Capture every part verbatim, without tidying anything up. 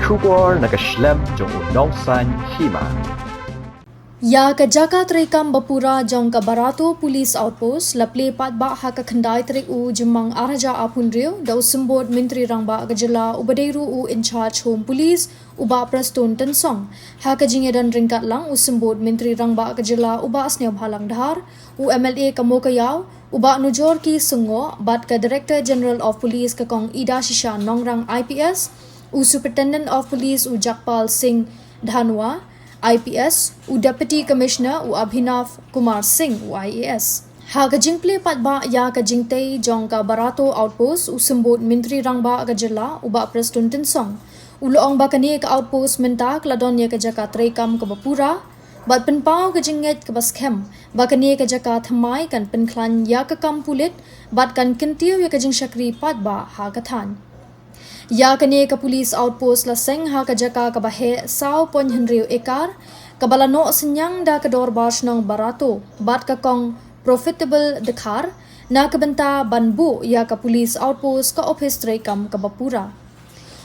Khubor na ka shlem jong u nongsaiñ hima. Ïa ka jaka treikam bapura jong ka Barato Police Outpost la plie paidbah ha ka khyndai tarik u Jymmang ar hajar arphew hynriew da u Symbud Myntri Rangbah ka Jylla uba dei ruh u in charge Home Police u Bah Prestone Tynsong. Ha ka jingïadon ryngkat lang u Symbud Myntri Rangbah ka Jylla u Bah Sniawbhalang Dhar, u M L A ka Mowkaiaw u Bah Nujorki Sungo bad ka Director General of Police ka Kong Idashisha Nongrang I P S, u Superintendent of Police u Jagpal Singh Dhanwa, I P S, u Deputy Commissioner u Abhinav Kumar Singh, u I A S. Ha ka jingplie paidbah ïa ka jingtei jong ka Barato Outpost, u Symbud Myntri Rangbah ka Jylla u Bah Prestone Tynsong u la ong ba kane ka outpost mynta ka la don ïa ka jaka treikam kaba pura bad pynpaw ka jingngeit kaba skhem ba kane ka jaka thymmai kan pynkhlaiñ ïa ka kam pulit bad kan kyntiew ïa ka jingshakri paidbah ha ka thaiñ. Ïa kane ka police outpost la seng ha ka jaka kaba heh saw point hynriew ekar, kaba la noh synñiang da ka Dorbar Shnong Barato bad ka Kong Profitable Dkhar na ka bynta ban buh ïa ka police outpost ka ophis treikam kaba pura.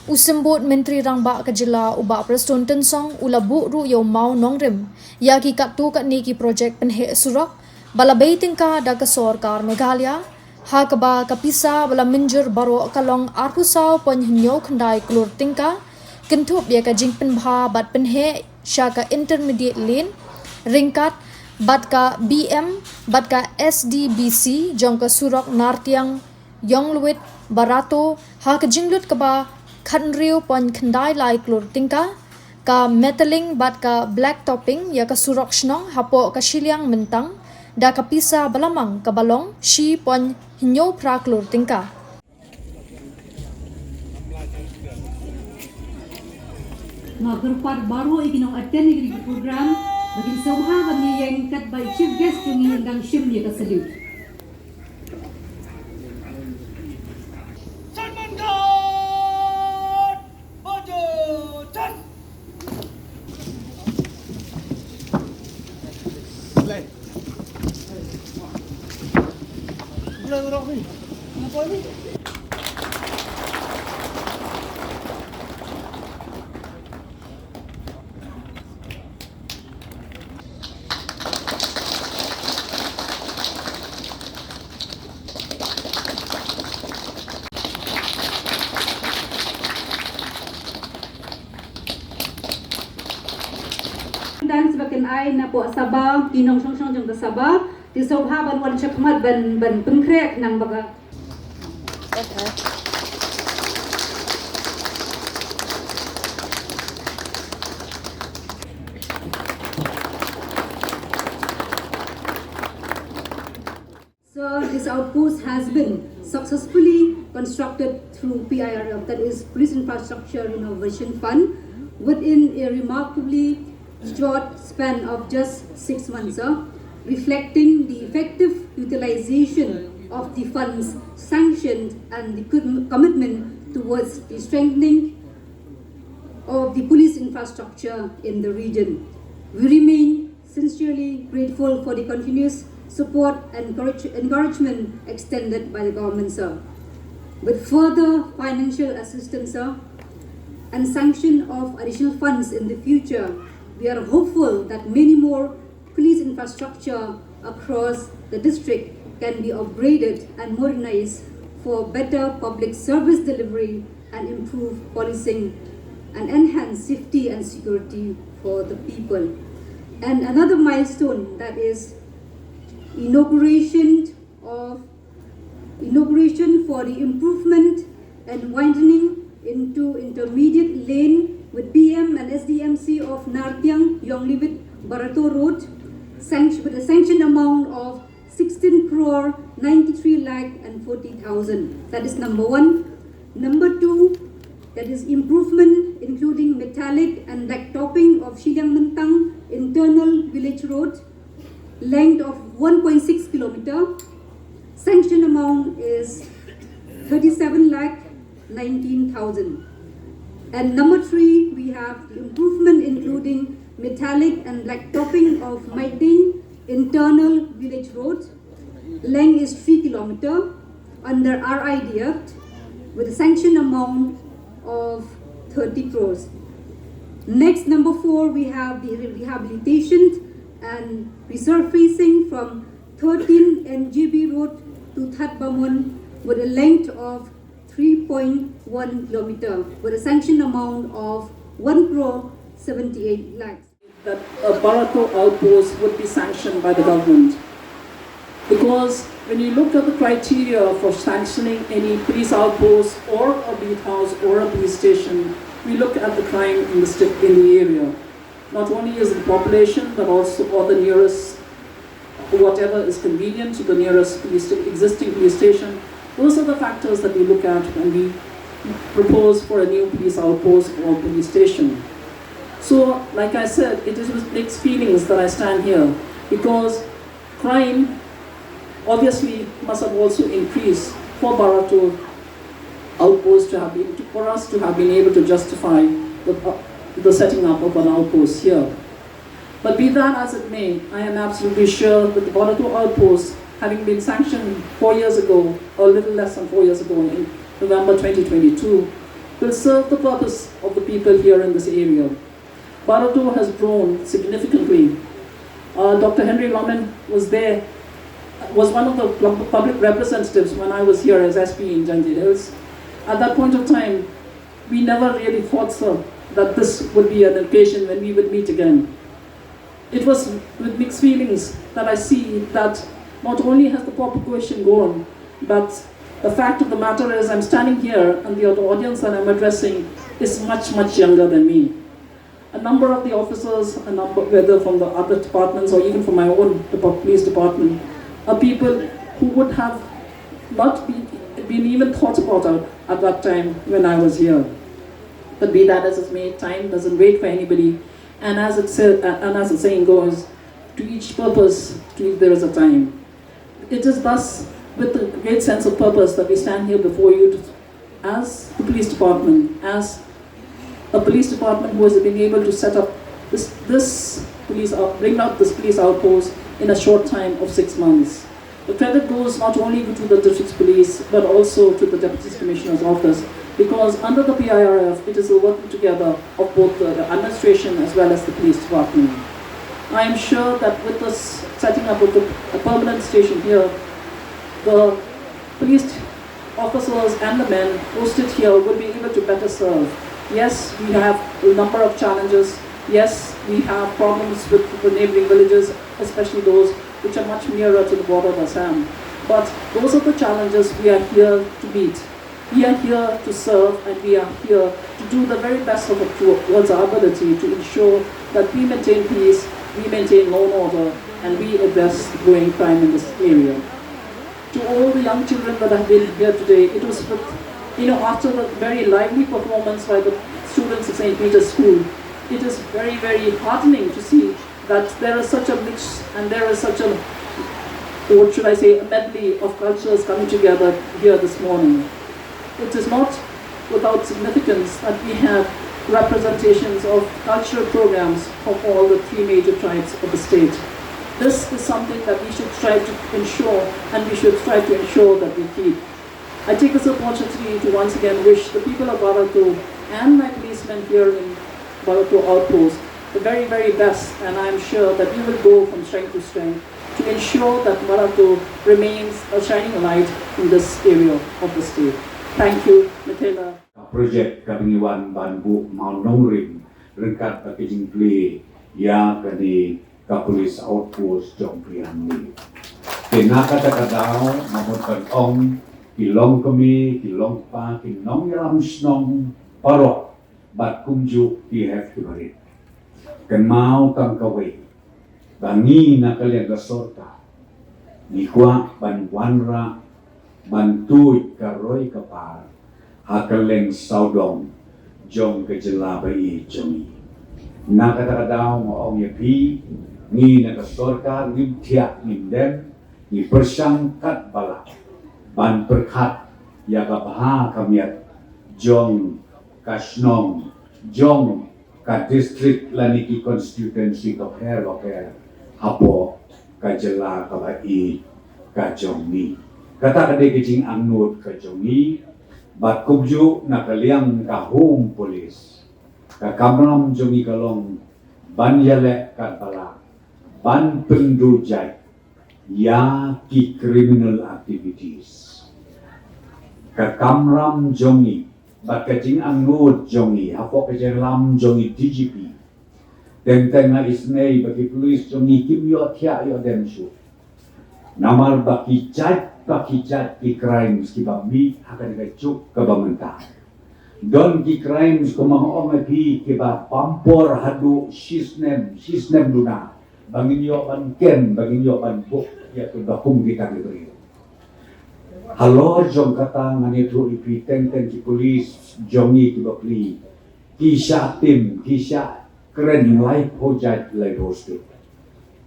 U Symbud Myntri Rangbah ka Jylla u Bah Prestone Tynsong u la buh ruh ïa u mawnongrim ïa ki katto katne ki projek pynheh surok ba la bei tyngka da ka sorkar Meghalaya, ha kaba ka pisa ba la mynjur baroh ka long arphew saw point hynñiew khyndai klur tyngka, kynthup ïa ka jingpynbha bad pynheh sha ka intermediate lane ryngkat bad ka B M bad ka S D B C jong ka surok Nartiang Ïonglwit Barato ha ka jinglut kaba khathynriew point khyndai lai klur tyngka, ka metalling bad ka black topping ïa ka surok shnong hapoh ka shiliang Myntang da ka pisa ba la mang kaba long shi point hynñiew phra klur tyngka. Nga kyrpad baroh ïa ki nong attend ïa kane ka program ba kin sngewbha ban ïeng katba i chief guest jong ngi yn dang shim ïa ka salute. Dance ba kin ai na pok Sabah, ki nongshong shong jong ka Sabah, ki sngewbha ban wan shakhmat ban ban pynkhreh nang ba ka So this outpost has been successfully constructed through P I R F, that is Police Infrastructure Renovation Fund, within a remarkably short span of just six months, sir, reflecting the effective utilization of the funds sanctioned and the com- commitment towards the strengthening of the police infrastructure in the region. We remain sincerely grateful for the continuous support and encourage- encouragement extended by the government, sir. With further financial assistance, sir, and sanction of additional funds in the future, we are hopeful that many more police infrastructure across the district can be upgraded and modernized for better public service delivery and improved policing and enhanced safety and security for the people. And another milestone, that is inauguration of inauguration for the improvement and widening into intermediate lane with B M and S D M C of Nartiang Yonglibit Barato Road, sanct- with a sanctioned amount of sixteen crore ninety-three lakh and forty thousand. That is number one. Number two, that is improvement including metallic and black topping of Shiliang Myntang internal village road, length of one point six kilometer. Sanction amount is thirty-seven lakh nineteen thousand. And number three, we have the improvement including metallic and black topping of Maiting internal village road. Length is three kilometer under R I D F with a sanction amount of thirty crores. Next, number four, we have the rehabilitation and resurfacing from thirteen N G B Road to Thatbamon with a length of three point one kilometer with a sanction amount of one crore seventy-eight lakhs. That a Barato outpost would be sanctioned by the government. Because when you look at the criteria for sanctioning any police outpost or a beat house or a police station, we look at the crime in the sti- in the area. Not only is the population, but also or the nearest, whatever is convenient to the nearest police sta- existing police station. Those are the factors that we look at when we propose for a new police outpost or police station. So, like I said, it is with mixed feelings that I stand here because crime obviously must have also increased for Barato outpost to have been, for us to have been able to justify the, the setting up of an outpost here. But be that as it may, I am absolutely sure that the Barato outpost, having been sanctioned four years ago, or a little less than four years ago, in November twenty twenty-two, will serve the purpose of the people here in this area. Barato has grown significantly. Uh, Doctor Henry Loman was there, was one of the pub- public representatives when I was here as S P in Jaintia Hills. At that point of time, we never really thought, sir, that this would be an occasion when we would meet again. It was with mixed feelings that I see that not only has the population grown, but the fact of the matter is I'm standing here and the audience that I'm addressing is much, much younger than me. A number of the officers, a number, whether from the other departments or even from my own depa- police department, are people who would have not been, been even thought about at, at that time when I was here. But be that as it may, time doesn't wait for anybody. And as it said, uh, and as the saying goes, to each purpose, to each there is a time. It is thus with a great sense of purpose that we stand here before you to, as the police department, as a police department who has been able to set up this, this police, out- bring up this police outpost in a short time of six months. The credit goes not only to the district police but also to the Deputy Commissioner's office, because under the P I R F it is a working together of both the administration as well as the police department. I am sure that with this setting up of the, a permanent station here, the police officers and the men posted here will be able to better serve. Yes, we have a number of challenges. Yes, we have problems with the neighboring villages, especially those which are much nearer to the border of Assam. But those are the challenges we are here to meet. We are here to serve and we are here to do the very best of it towards our ability to ensure that we maintain peace, we maintain law and order, and we address the growing crime in this area. To all the young children that have been here today, it was with, you know, after the very lively performance by the students of Saint Peter's School, it is very, very heartening to see that there is such a mix and there is such a, what should I say, a medley of cultures coming together here this morning. It is not without significance that we have representations of cultural programs of all the three major tribes of the state. This is something that we should strive to ensure, and we should strive to ensure that we keep. I take this opportunity to once again wish the people of Barato and my policemen here in Barato Outpost the very, very best, and I am sure that we will go from strength to strength to ensure that Barato remains a shining light in this area of the state. Thank you, Michaela. Ka project kaba ngi wan ban buh mawnongrim ryngkat bad ka jingplie ïa kane ka police outpost jong ka Ri Amliew. Te na kata ka daw nga mut ban ong ki longkmie, ki longkpa, ki nongïalam shnong baroh bad kumjuh ki hep ki barit. Kynmaw tang kawei ba ngi na ka liang ka sorkar ngi kwah ban wanrah ban tuid ka roi ka par ha ka leng sawdong jong ka jylla ba ïeit jong ngi. Na kata ka daw nga ong ïa phi, ngi na ka sorkar ngim thiah ngim dem, ngi pyrshang katba lah ban pyrkhat ïa ka bha ka miat jong ka shnong, jong ka district lane ki constituency bapher bapher hapoh ka jylla kaba ïeit ka jong ngi. Kata ka dei ka jingangnud ka jong ngi. Bad kumjuh na ka liang ka Home Police, ka kamram jong ngi ka long ban ïaleh katba lah ban pynduh jait ïa ki criminal activities. Ka kamram jong ngi bad ka jingangnud jong ngi hapoh ka jingïalam jong ngi D G P, teng teng nga isynei ba ki police jong ngi kim ïoh thiah ïoh dem shuh. Namar ba ki jait ba ki jait ki crimes kiba mih ha kane ka juk kaba mynta. Don ki crimes kumba nga ong ïa phi kiba bam por haduh shisnem, shisnem duna ba ngin ïoh ban kem, ba ngin ïoh ban book ïa kiba kum kita ki briew. Halor jong kata ngan ïathuh ïa phi, teng teng ki police jong ngi kiba plie ki shah tim, ki shah kren laiphew jait laiphew skut.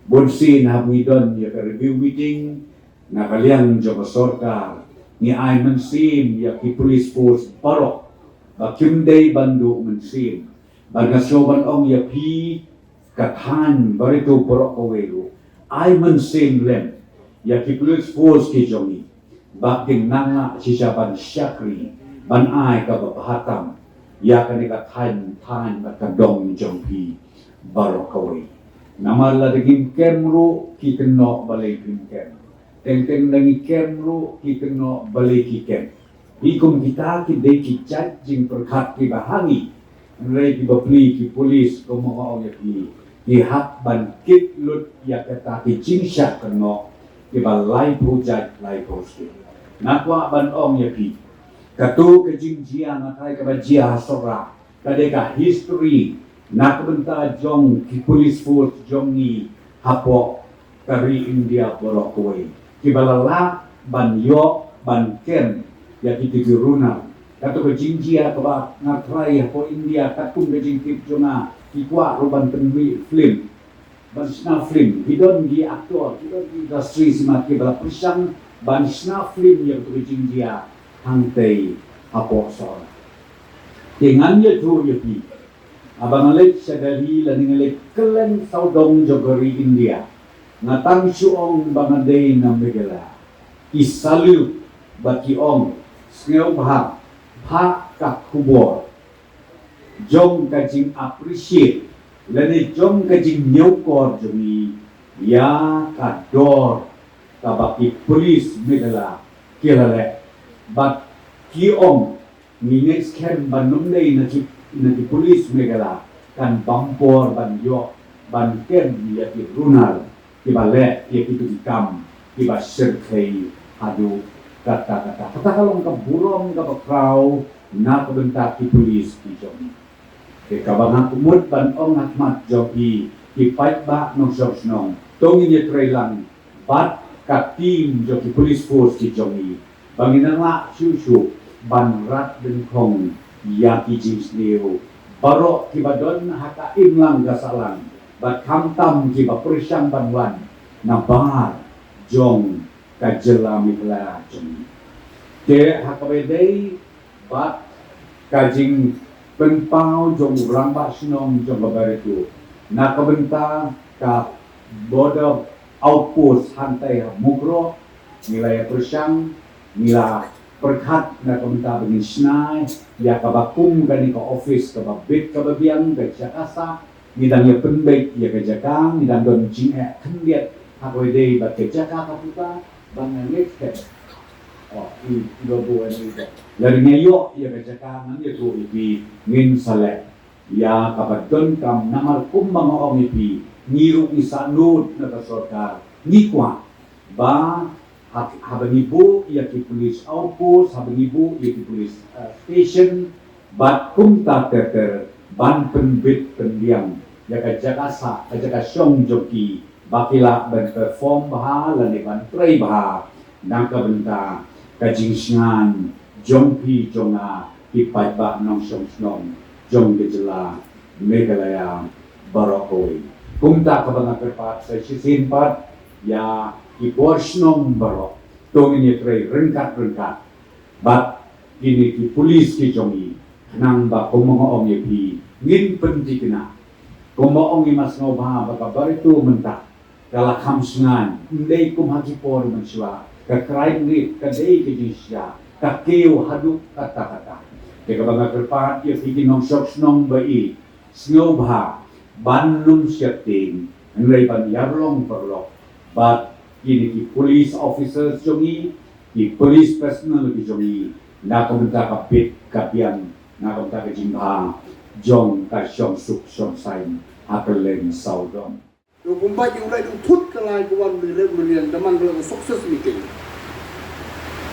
Bun sien haba ngi don ïa ka review meeting na ka liang jong ka sorkar, ngi ai mynsiem ïa ki police force baroh ba kim dei ban duh mynsiem. Bad nga sngew ban ong ïa phi, ka thaiñ Barato baroh kawei ruh, ai mynsiem lem ïa ki police force ki jong ngi ba kin nang lah shisha ban shakri, ban ai kaba bha tam ïa kane ka thaiñ, thaiñ bad ka dong jong phi baroh kawei. Namar lada ngim kem ruh ki kynnoh balei phim kem. Teng teng lada ngi kem ruh ki kynnoh balei ki kem. Phi kum kita ki dei ki jait jingpyrkhat kiba ha ngi. Hynrei kiba plie ki police kumba nga ong ïa phi, ki hap ban kit lut ïa kata ki jingshah kynnoh kiba laiphew jait laiphew skut. Nga kwah ban ong ïa phi, kato ka jingjia nga trai kaba jia ha Sohra ka dei ka history na ka bynta jong ki police force jong ngi hapoh ka ri India baroh kawei, kiba la lah ban ïoh ban kem ïa kito ki runar. Kato ka jingjia kaba nga trai hapoh India, katkum ka jingtip jong nga, ki kwah ruh ban pynmih film, ban shna film. Ki don ki actor, ki don ki industry sima kiba la pyrshang ban shna film ïa kato ka jingjia hangtei hapoh Sohra. Te ngan ïathuh ïa phi, haba nga leit sha Delhi lane nga leit kylleng sawdong jong ka ri India, nga tang shu ong ba nga dei na Meghalaya. Ki salute bad ki ong, sngewbha, bha ka khubor jong ka jing appreciate lane jong ka jingñiewkor jong ngi ïa ka dor kaba ki police Meghalaya ki la leh. Bad ki ong, ngi ngeit skhem ba ym dei na ki, na ki police Meghalaya kan bam por ban ïoh ban kem ïa ki runar kiba leh ïa kito ki kam kiba shyrkhei haduh katta katta. Kata ka long ka burom kaba khraw na ka bynta ki police ki jong ngi. Te kaba nga kut ban ong ha khmat jong phi ki paidbah nongshong shnong, to ngin ïatrei lang bad ka team jong ki police force ki jong ngi ba ngin nang lah shuh shuh ban rat dyngkhong ïa ki jingsniew baroh kiba don ha ka imlang ka sahlang bad khamtam kiba pyrshang ban wan na bar jong ka jylla Meghalaya jong ngi. Te ha kaba ïadei bad ka jingpynpaw jong u rangbah shnong jong ka Barato na ka bynta ka border outpost hangtei ha Mukroh, ngi la ïa pyrshang, ngi la pyrkhat na ka bynta ba ngin shna ïa kaba kum kane ka office kaba bit kaba biang, ka jaka sah. Ngi dang ïa pynbeit ïa ka jaka, ngi dang don jingeh khyndiat ha kaba ïadei bad ka jaka ka puta ba nga ngeit skhem. Oh, i, i ba buh ani ba. Lada ngi ïoh ïa ka jaka, ngan ïathuh ïa phi, ngin sa leh ïa kaba donkam. Namar kumba nga ong ïa phi, ngi ruh ngi sahnud na ka sorkar, ngi kwah ba ha, haba ngi buh ïa ki police outpost, haba ngi buh ïa ki police, eh, station, bad kumta ter ter ban pynbit pynbiang ïa ka jaka sah, ka jaka shong jong ki, ba ki lah ban perform bha lane ban trei bha na ka bynta ka jingsngew jong phi jong nga, ki paidbah nongshong shnong jong ka jylla Meghalaya baroh kawei. Kumta kaba nga kyrpad sa shisien pat ïa ki bor shnong baroh, to ngin ïatrei ryngkat ryngkat bad kine ki police ki jong ngi, khnang ba kumba nga ong ïa phi, ngin pynthikna. Kumba ong i Mas Sngewbha ba ka Barato mynta ka la kham sngewbha, ym dei kum ha ki por mynshuwa, ka crime rate ka dei ka jingshisha. Ka kiew haduh katta katta. Te kaba nga kyrpad ïa phi ki nongshong shnong ba i sngewbha ban nym sheptieng, hynrei ban ïarong paralok bad kine ki police officers jong i, ki police personnel ki jong i, na ka bynta ka bit ka biang, na ka bynta ka jingbha jong ka shongsuk shongsaiñ ha kylleng sawdong. Ïa u pynbeit ïa u lai u thut ka lai ka wan u ri rep u ri liang da man ka long ka success meeting.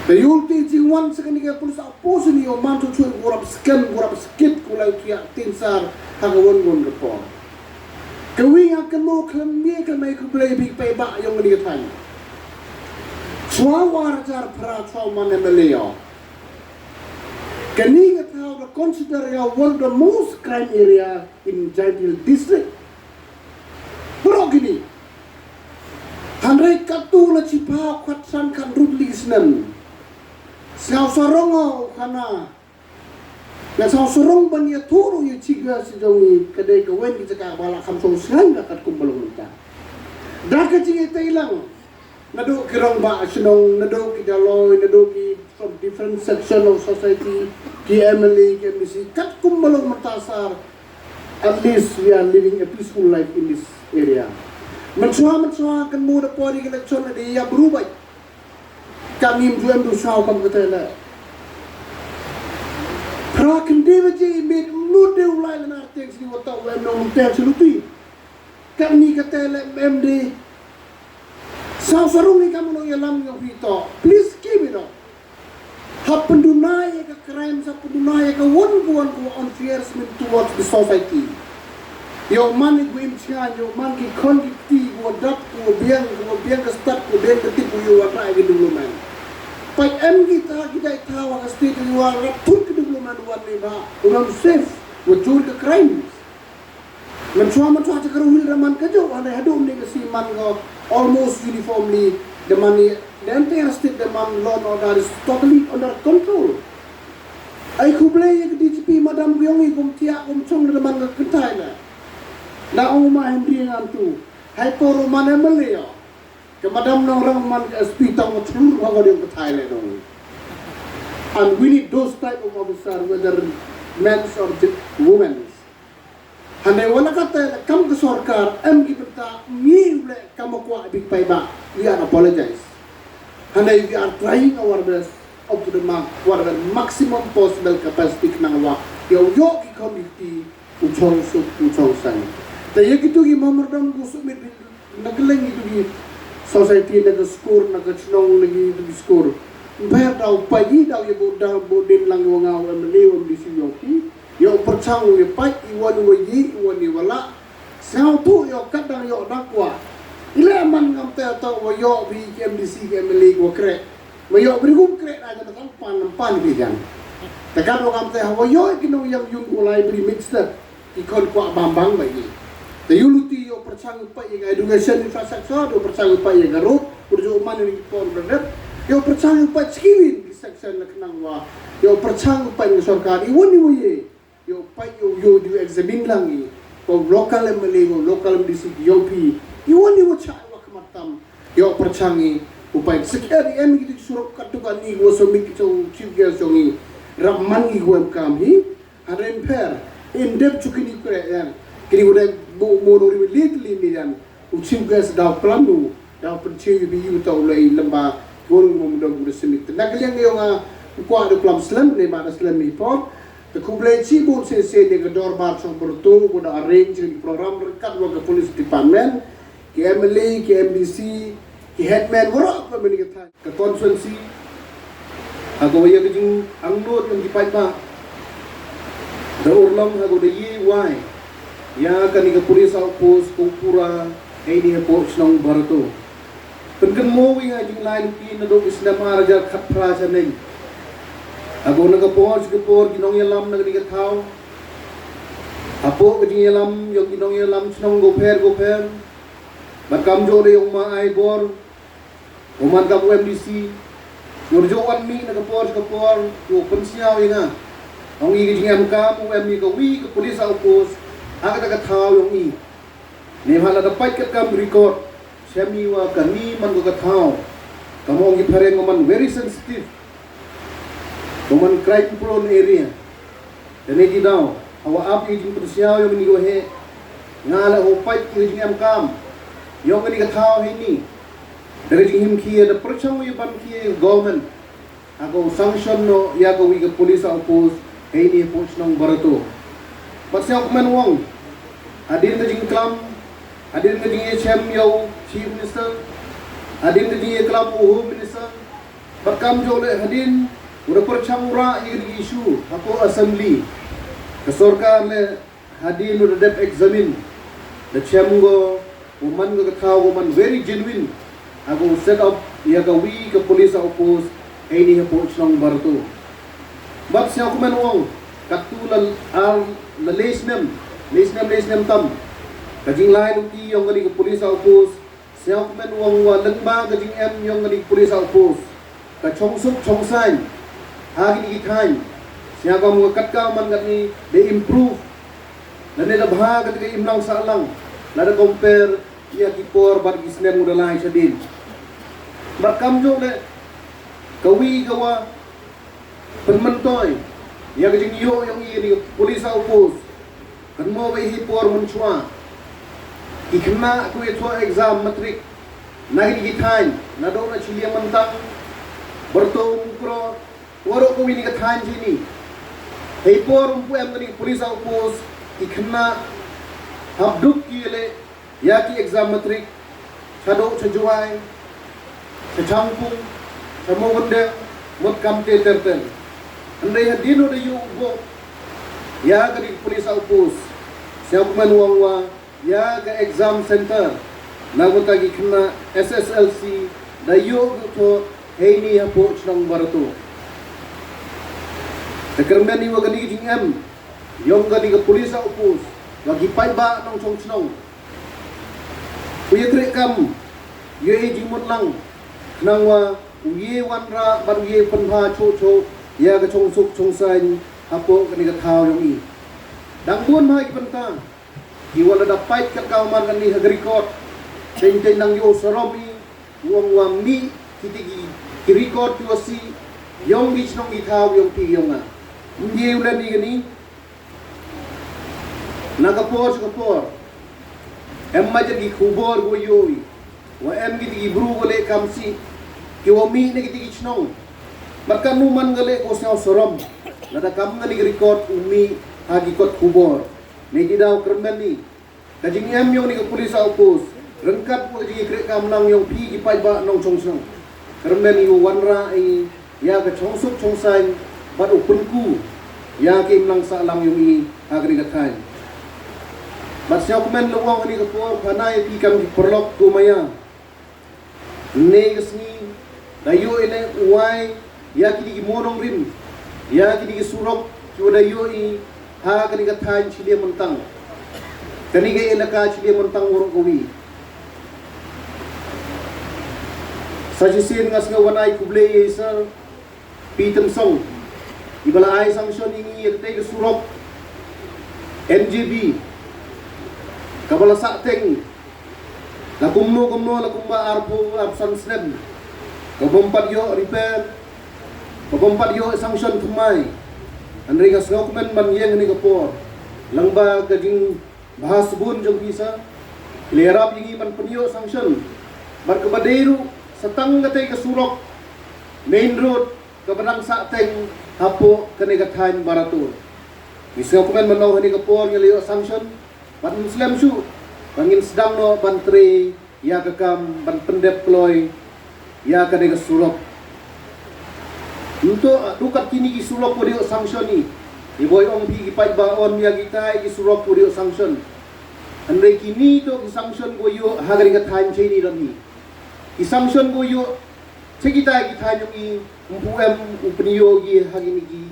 Te ïa u te jingwan sa kane ka police outpost ni ïa u man tu chui ku rap skem ku rap skit ku lai u thiah tin sar ha ka wan wan ka por. Ka wi nga kynmaw khlem mih khlem ai khublei bik paidbah ïa u ngi ka thaiñ. Chwa u ar hajar phra chwa u man M L A ïa u. Kane ka thaw da consider ïa one of the most crime area in Jaintia Hills District. Baroh kine. Hynrei katto la chiphaw khatsan khathynriew tylli ki snem. Sngewsarong u khana. Nga sngewsarong ban ïathuh ruh ïa u chief guest jong ngi ka dei ka wen ka jaka ba la kham shong sngewsarong da katkum ba long mynta. Da ka jingïatei lang. Naduh ki rangbah shnong, naduh ki daloi, naduh ki from different section of society, ki M L A, ki M D C, katkum ba long mynta sar, at least we are living a peaceful life in this area. Mynshuwa, mynshuwa, kan mu da por ïa ki election la dei ïa bru bai. Ka ngim ju em du shaw kam kata la. Phra khyndai baje i miet mut de u lai la nar teng sini wa tau em nong teng sini tu. Kane kata la em de. Sngewsarong ïa ka mynno ïalam ïa u hi to. Please keep it up. Hap pynduna ïa ka crime, hap pynduna ïa ka wan ka wan ka unfairness towards the society. Ïa u man ïa u im chnga, ïa u man ki khon ki kti, ka wa dap, ka wa biang, ka wa biang ka stad, ka wa biang ka tip, ka wa ïa u wa trai ki development. Peit em kita, kita ita wa ka state, ka wa rap tut ki development wan ni ba, u lam safe, wa jur ka crime. Mynshuwa, mynshuwa, cha ka ruh hil da man ka jong, hynrei haduh mynne ka sngi man ko almost uniformly, da man i, the entire state da man law and order is totally under control. Ai khublei ïa ka D G P madam ka yong i kum thiah kum chong da man ka kynthai la. Na ong ma Henry ngan tu. Hai por u man M L A ïa. Ka madam nongrang man ka S P tang ma chlur ha ka diong kynthai la dong. And we need those type of officer, whether men's or women's. Hynrei wat la katta la kam ka sorkar em ki bynta ngi u leh kam ma kwah bik paidbah. We are apologize. Hynrei we are trying our best up to the mark, what the maximum possible capacity khnang wa ïa u ïoh ki khon ki kti u chong suk u chong sang. Te ïa kitu ki memorandum ku submit na kylleng kitu ki society, na ka skur, na ka chnong, na kitu ki skur. Ym pher da u pait i da u ïa bud da bud din lang ïa u nga u M L A u M D C u ïa u ki. Ïa u pyrchang u ïa pait i wan u ïa i wan i wala. Sngewthuh ïa u kat dang ïa u dang kwah. I leh man ngam te to u ïa u bi ki M D C ki M L A u kreh. Ma ïoh bri kum kreh na ka tang pan pan ki jan. Te kat wa kam te ha wa ïoh ki nong yang yung u lai bri mixed. Ki khon kwah bam bang ba i. Te ïoh luti ïoh pyrchang u pait ïa ka education infrastructure, ïoh pyrchang u pait ïa ka road, u ïoh man ïa ki por u da rep. Ïoh pyrchang u pait skiwin ki section la khnang wa. Ïoh pyrchang u pait ïa ka sorkar i won i wa ye. Ïoh pait ïoh ïoh di examine lang i. Ko local M L A, ko local M D C, ïoh pi. I won i wa cha wa khmat tam. Ïoh pyrchang i u pait. Sekian i em ki surok kat tu kan i wa submit ki chong chief guest jong i. Rap man i wa em kam hi. Hynrei ym pher. Im dep chu kini u kreh ïa. Kini u dep bu mo no ri li li mi dan. U chief guest daw plam u. Daw pynchiew ïa bi ïa u ta u lei lem ba. Gol ngom dom u da submit. Na ka liang ïa nga u kwah da plam slem ne ba da slem i por. Te khublei chibun shisien ïa ka dorbar chong Barato ba da arrange ïa ka program ryngkat wa ka police department. Ki M L A, ki M D C, ki headman, waroh ka mini ka thaiñ. Ka constituency, ha ka wa ïa ka jingangnud jong ki paidbah. Da urlong ha ka da ïa wai. Ïa kani ka police outpost ko pura, hei ni hapoh shnong Barato. Pynkynmaw ïa ka jinglai luti naduh ki snem ar hajar khatphra shaneng. Ha ka na ka por, shi ka por, ki nongïalam na kani ka thaw. Hapoh ka jingïalam, ïa ki nongïalam shnong ko pher, ko pher. Bad kam jooh da ïong ma ai bor. U man kam u M D C. Ngur jooh wan mih na ka por ka por. U pynsñiaw ïa nga. Ong i ka jingem kam u em i ka wi ka police outpost. Ha kata ka thaw ïong i. Ne ha la da pait ka kam record. Shem i wa ka ni man ko ka thaw. Kam ong i phareng u man very sensitive. Ka man crime prone area. Te ne ki daw, hawa ap ïa ka jingpynsiaw ïa kane ka waheh, nga la hopait ïa ka jingemkam ïa kane ka thaw heini. Da ka jinghim khia, da pyrshang ïa ban khia ïa ka government, ha ka u sanction noh ïa kawei ka police outpost heini hapoh shnong Barato. Bad sngewkmen u ong, hadien ka jingklam, hadien ka jingïashem ïa u Chief Minister, hadien ka jingïaklam u Home Minister, bad kamjooh leh hadien u da pyrshang u rah ïa kane ka issue hapoh Assembly, ka sorkar leh hadien u da dep examine, da shem ko, u man ko ka thaw ko man very genuine, ha ko u set up ïa kawei ka police outpost heini hapoh shnong Barato. Bad sngewkmen u ong, katto la ar, la lai snem, lai snem lai snem tam, ka jinglai luti ïa kane ka police outpost, sngewkmen u ong wa lyngba ka jingem ïa kane ka police outpost, ka shongsuk shongsaiñ ha kine ki thaiñ, sngewkmen u ong katkam man katne da improve, lane da bha katei ka imlang sahlang, lada compare ïa ki por bad ki snem u da lai shadien. Bad kamjooh leh, kawei kawa pynmyntoi ïa ka jingïoh ïa kane ka police outpost, kynmaw ba ha i por mynshuwa, ki khynnah kiwa thoh exam matric na kine ki thaiñ, naduh na Shillingmantang, Barato, Mukroh, waroh kawei na ki thaiñ jong ngi, ha i por ym pu em kane ka police outpost, ki khynnah hap duk ki leh ïa ki exam matric shaduh sha Jowai, sha Shangpung, sha Mawkyndeng, mut kam te ter ter. Hynrei hadien u da ïoh u buh ïa kane ka police outpost, sngewkmen u ong wa ïa ka exam center na ka bynta ki khynnah S S L C da ïoh ki thoh heini hapoh shnong Barato. Te kyrmen ïa wa kane ka jingem ïa kane ka police outpost, wa ki paidbah nongshong shnong, u ïa trei kam ïa i jingmut lang, khnang wa u ïa wanrah bad u ïa pynbha shuh shuh ïa ka shongsuk shongsaiñ hapoh kane ka thaw jong i. Dang bun bha ki bynta, i wa lada peit katkam man kane ha ka record, teng teng nang ïoh sarom i, u ong wa mih kitei ki, ki record kiwa sih ïa ki shnong ki thaw ïa phi ïa nga. Ym ye u len i kane, na ka por sha ka por, em ma jan ki khubor kiwa ïoh i, wa em kitei ki bru kiwa leh kam sih, kiwa mih na kitei ki shnong. Bad katno man ka leh ko sngewsarom, lada kam kane ka record u mih ha ki kot khubor. Ne ki daw kyrmen i, ka jingem ïa kane ka police outpost, ryngkat bad ka jingïakren kam lang ïa phi ki paidbah nongshong shnong, kyrmen i u wanrah i ïa ka shongsuk shongsaiñ, bad u pynku ïa ka imlang sahlang ïa i ha kane ka thaiñ. Bad sngewkmen la u ong ha kane ka por, khana ïa phi kam ki paralok kiwa maïa, ne ka sngi da ïoh i ne u wai ïa kitei ki mawnongrim, ïa kitei ki surok kiwa da ïoh i ha kane ka thaiñ Shillingmantang. Kane ka elaka Shillingmantang waroh kawei. Sa shisien nga sngew wan ai khublei ïa i Sir P. Tynsong, iba la ai sanction ïa ngi ïa katei ka surok N J B, kaba la sah teng la kumno kumno, la kumba arphew arphew san snem, ka bym pat ïoh repair, ka bym pat ïoh sanction thymmai. Hynrei nga sngewkmen ban ïeng ha kane ka por, lyngba ka jingbha sbun jong phi Sir, ki la ïarap ïa ngi ban pynïoh sanction, bad kaba dei ruh sa tang katei ka surok main road kaba dang sah teng hapoh kane ka thaiñ Barato. Ngi sngewkmen mynno ha kane ka por ngi la ïoh sanction, bad ym slem shuh ba ngin sdang noh ban trei ïa ka kam ban pyndep kloi ïa kane ka surok. Nto, ah, dukat kine ki surok kiwa da ïoh sanction i, i boi ong phi ki paidbah, ong ïa kitai ki surok kiwa da ïoh sanction. Hynrei kine to ki sanction kiwa ïoh ha kane ka thaiñ cheini don hi. Ki sanction kiwa ïoh cha kitai ki thaiñ jong i, ym pu em u pynïoh ki ha kine ki,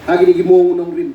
ha kine ki mawnongrim.